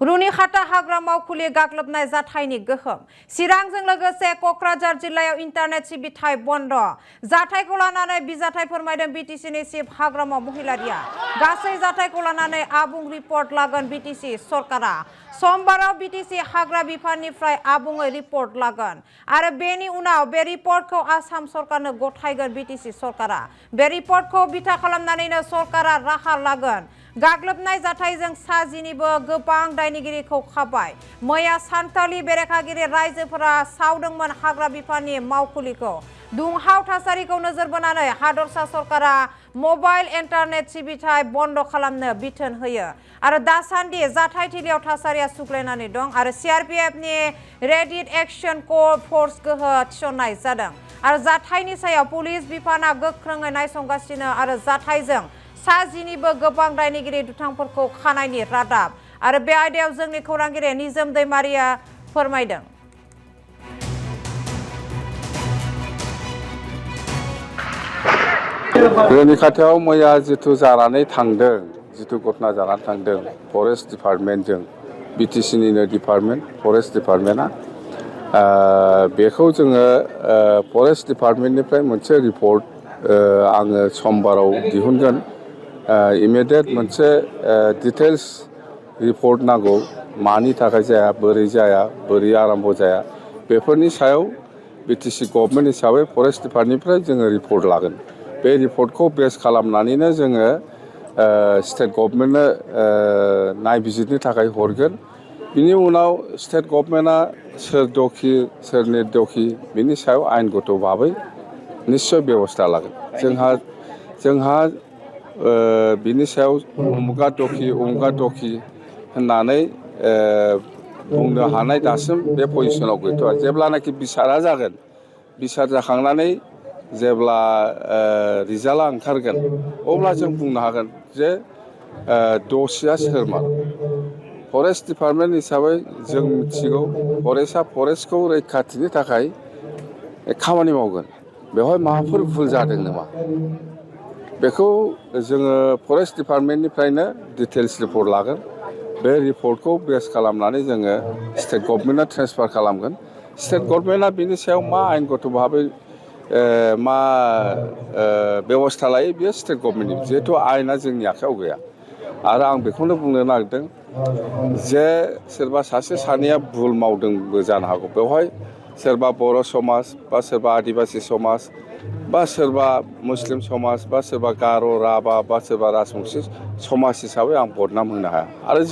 रुनिखाता हाग्रा मावखुलि गाग्लोबनाय जाथायनि गोहोम चिरांजों लोगोसे कक्राझार जिल्लायाव इन्टारनेट सिबिथाय बन्द जाथायखौ लानानै बिजाथाय फोरमायदों बिटिसिनि चिफ हाग्रामा महिलारिया गासै जाथायखौ लानानै आबुं रिपर्ट लागोन बिटिसि सरकारा समबाराव बिटिसि हाग्रा बिफाननिफ्राय आबुङै रिपर्ट लागोन आरो बेनि उनाव बे रिपर्टखौ आसाम सरकारनो गथायगोन बिटिसि सरकारा बे रिपर्टखौ बिथा खालामनानैनो सरकारा राहा लागोन गाग्लोबनाय जाथायजों साजिनिबो गोबां दायनिगिरिखौ खाबाय मैया सानथालि बेरेखागिरि रायजोफोरा सावदोंमोन हाग्रा बिफाननि मावखुलिखौ दुंहाव थासारिखौ नोजोर बोनानै हादरसा सरकारा मबाइल इन्टारनेट सिबिथाय बन्द खालामनो बिथोन होयो आरो दासान्दि जाथायथिलियाव थासारिया सुग्लायनानै दं आरो सिआरपिएफनि रेपिड एक्शन फोर्स गोहो थिसननाय जादों आरो जाथायनि सायाव पुलिस बिफाना गोख्रोङै नायसंगासिनो आरो जाथायजों साजिनिबो गोबां दायनिगिरि दुथांफोरखौ खानायनि रादाब आरो बे आयदायाव जोंनि खौरांगिरि निजोम दैमारिया फोरमायदों। रुनिखातायाव मैया जिथु जानानै थांदों जिथु घटना जानानै थांदों फरेस्ट डिपार्टमेन्टजों बिटिसिनिनो डिपार्टमेन्ट फरेस्ट डिपार्टमेन्टआ बेखौ जोङो फरेस्ट डिपार्टमेन्टनिफ्राय मोनसे रिपर्ट आङो समबाराव दिहुनगोन इमिडियेट मोनसे डिटेल्स रिपर्ट नांगौ मानि थाखाय जाया बोरै आराम्भ जाया बेफोरनि सायाव बिटिसि गभर्नमेन्ट हिसाबै फरेस्ट डिपार्टमेन्टनिफ्राय जोङो रिपर्ट लागोन बे रिपर्टखौ बेस खालामनानैनो जोङो स्टेट गभर्नमेन्टनो नायबिजिरनो थाखाय हरगोन बिनि उनाव स्टेट गभर्नमेन्टआ सोर दखि सोर निर्दखि बिनि सायाव आयेनगत भाबै निश्चय बेबस्था लागोन जोंहा बिनि सायाव उमुगा दखि होननानै बुंनो हानाय दासिम बे पजिसनाव गैथ'आ जेब्लानाखि बिसारा जागोन बिसार जाखांनानै जेब्ला रिजाल्टआ ओंखारगोन अब्ला जों बुंनो हागोन जे दसिया सोरमोन फरेस्ट डिपार्टमेन्ट हिसाबै जों मिथिगौ फरेस्टआ फरेस्टखौ रैखाथिनि थाखाय खामानि मावगोन बेवहाय माबाफोर भुल जादों नामा बेखौ जोङो फरेस्ट डिपार्टमेन्टनिफ्रायनो डिटेल्स रिपर्ट लागोन बे रिपर्टखौ बेस खालामनानै जोङो स्टेट गभर्नमेन्टआ ट्रेन्सफार खालामगोन स्टेट गभर्नमेन्टआ बिनि सायाव मा आयेनगत भाबै मा बेबस्था लायो बेयो स्टेट गभर्नमेन्टनि जिहेथु आयेना जोंनि आखायाव गैया आरो आं बेखौनो बुंनो नागिरदों जे सोरबा सासे सानैया भुल मावदोंबो जानो हागौ बेवहाय सोरबा बर' समाज बा सोरबा आदिबासि समाज बा सोरबा मुस्लिम समाज बा सोरबा गार' राभा बा सोरबा राजबंसि समाज हिसाबै आं बदनाम होनो हाया आरो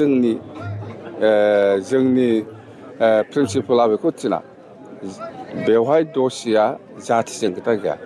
जोंनि प्रिन्सिपाला बेखौ थिना बेवहाय दसिया जाथिजों खोथा गैया